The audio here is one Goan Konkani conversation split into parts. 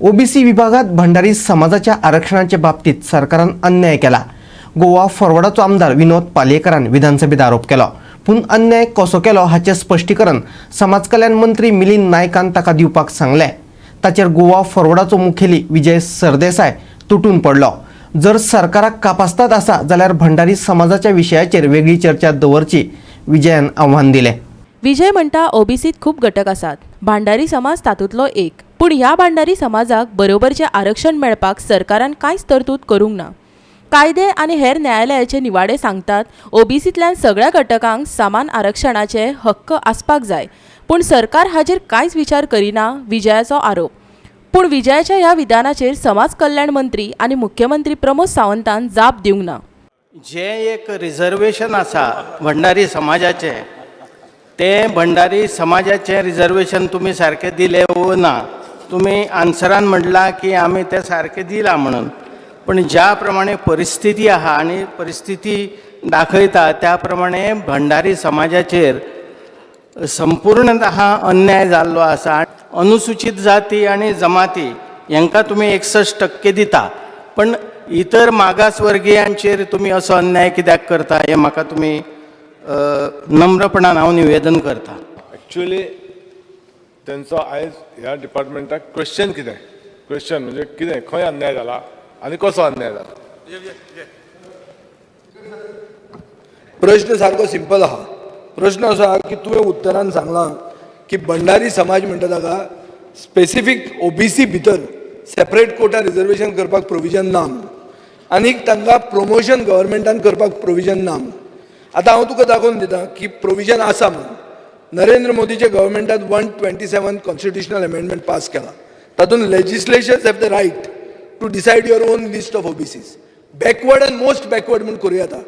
ओबीसी विभागात भंडारी समाजाच्या आरक्षणाचे बाबतीत सरकारान अन्याय केला. गोवा फॉरवर्डाचो आमदार विनोद पालयेकरान विधानसभेत आरोप केलो. पूण अन्याय कसो केलो हाचें स्पश्टीकरण समाज कल्याण मंत्री मिलिंद नायकान ताका दिवपाक सांगलें. ताचेर गोवा फॉरवर्डाचो मुखेली विजय सरदेसाय तुटून पडलो. जर सरकाराक कापास्ताद आसा जाल्यार भंडारी समाजाच्या विशयाचेर वेगळी चर्चा दवरची, विजयान आव्हान दिलें. विजय म्हणटा, ओबीसीत खूब घटक आसात, भांडारी समाज तातूंतलो एक. पूण ह्या भांडारी समाजाक बरोबरचें आरक्षण मेळपाक सरकारान कांयच तरतूद करूंक ना. कायदे आनी हेर न्यायालयाचे निवाडे सांगतात, ओबीसींतल्यान सगळ्या घटकांक समान आरक्षणाचे हक्क आसपाक जाय. पूण सरकार हाजेर कांयच विचार करिना, विजयाचो आरोप. पूण विजयाच्या ह्या विधानाचेर समाज कल्याण मंत्री आनी मुख्यमंत्री प्रमोद सावंतान जाप दिवंक ना. जें एक रिजर्वेशन आसा भंडारी समाजाचें, तें भंडारी समाजाचें रिजर्वेशन तुमी सारकें दिलें वो ना? तुमी आन्सरान म्हणलां की आमी तें सारकें दिलां म्हणून, पण ज्या प्रमाणे परिस्थिती आहा आनी परिस्थिती दाखयता त्या प्रमाणे भंडारी समाजाचेर संपूर्णतः अन्याय जाल्लो आसा. अनुसूचित जाती आनी जमाती हांकां तुमी 61% दिता, पण इतर मागासवर्गीयांचेर तुमी असो अन्याय कित्याक करता हें म्हाका तुमी नम्रपणान हांव निवेदन करता. ॲक्च्युली तेंचो आयज ह्या डिपार्टमेंटाक क्वेश्चन कितें? क्वेश्चन म्हणजे कितें? खंय अन्याय जाला आनी कसो अन्याय जाला? प्रश्न सारको सिंपल आहा. प्रश्न असो आहा की तुवें उत्तरान सांगलां की भंडारी समाज म्हणटा ताका स्पेसिफीक ओबीसी भितर सेपरेट कोटा रिजर्वेशन करपाक प्रोविजन ना म्हणून आनीक तांकां प्रमोशन गव्हर्मेंटान करपाक प्रोविजन ना म्हणून. आतां हांव तुका दाखोवन दिता की प्रोविजन आसा म्हणून. नरेंद्र मोदीच्या गव्हर्मेंटान 127 constitutional amendment pass केला. तातूंत legislatures have the right to decide your own list of OBCs, backward and most backward म्हूण करूं येता.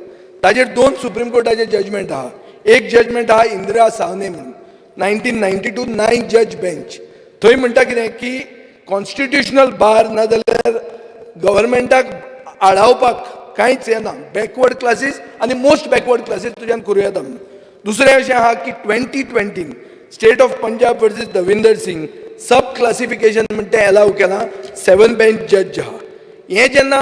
ताजेर दोन सुप्रीम कोर्टाचे जजमेंट आहा. एक जजमेंट आहा इंदिरा सावने म्हणून, 1992, nine judge bench. थंय म्हणटा कितें की कॉन्स्टिट्युशनल बार नाजाल्यार गव्हर्मेंटाक आडावपाक कांयच येना. बॅकवर्ड क्लासीस आनी मोस्ट बॅकवर्ड क्लासीस तुज्यान करूं येता म्हणून. दुसरें अशें आहा की 2020, State of Punjab versus Davinder Singh, sub classification म्हण तें एलाव केलां. सेवन बेंच जज आहा. हें जेन्ना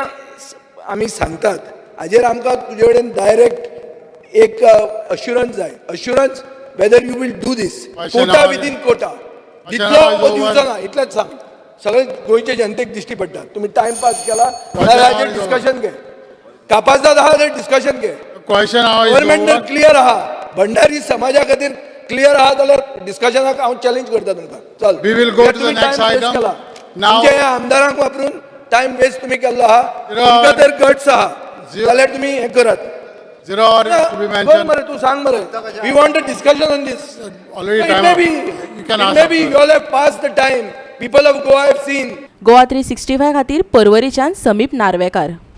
आमी सांगतात, हाजेर आमकां तुजे कडेन डायरेक्ट एक अश्युरन्स जाय, assurance whether you will do this. Question Kota hour. Within Kota दितलो hour वो is दिवचो over. ना, इतलेंच सांग. सगळे गोंयचे जनतेक दिश्टी पडटा. तुमी टायमपास केला जाल्यार हाजेर hour is over. Discussion घे. कापाजदाद आहा जाल्यार डिस्कशन घे. Question hour is government over. Clear आहा, भंडारी समाजा खातीर क्लियर आहा जाल्यार डिस्कशनाक हांव चॅलेंज करता तुमकां. चल. We will go to the तुमी next time waste item. केला. तुमच्या ह्या आमदारांक वापरून टायम वेस्ट तुमी केल्लो आहा. Zero तुमकां hour. तर गट्स आहा Zero. जाल्यार तुमी हें करात. Zero hour is to be कर mentioned. मरे, तूं सांग मरे. We want a discussion on this. Already It time may up. be, You can it ask may be after. You all have passed the time. People of Goa have seen. Goa 365 खातीर पर्वरीच्यान समीप नार्वेकार.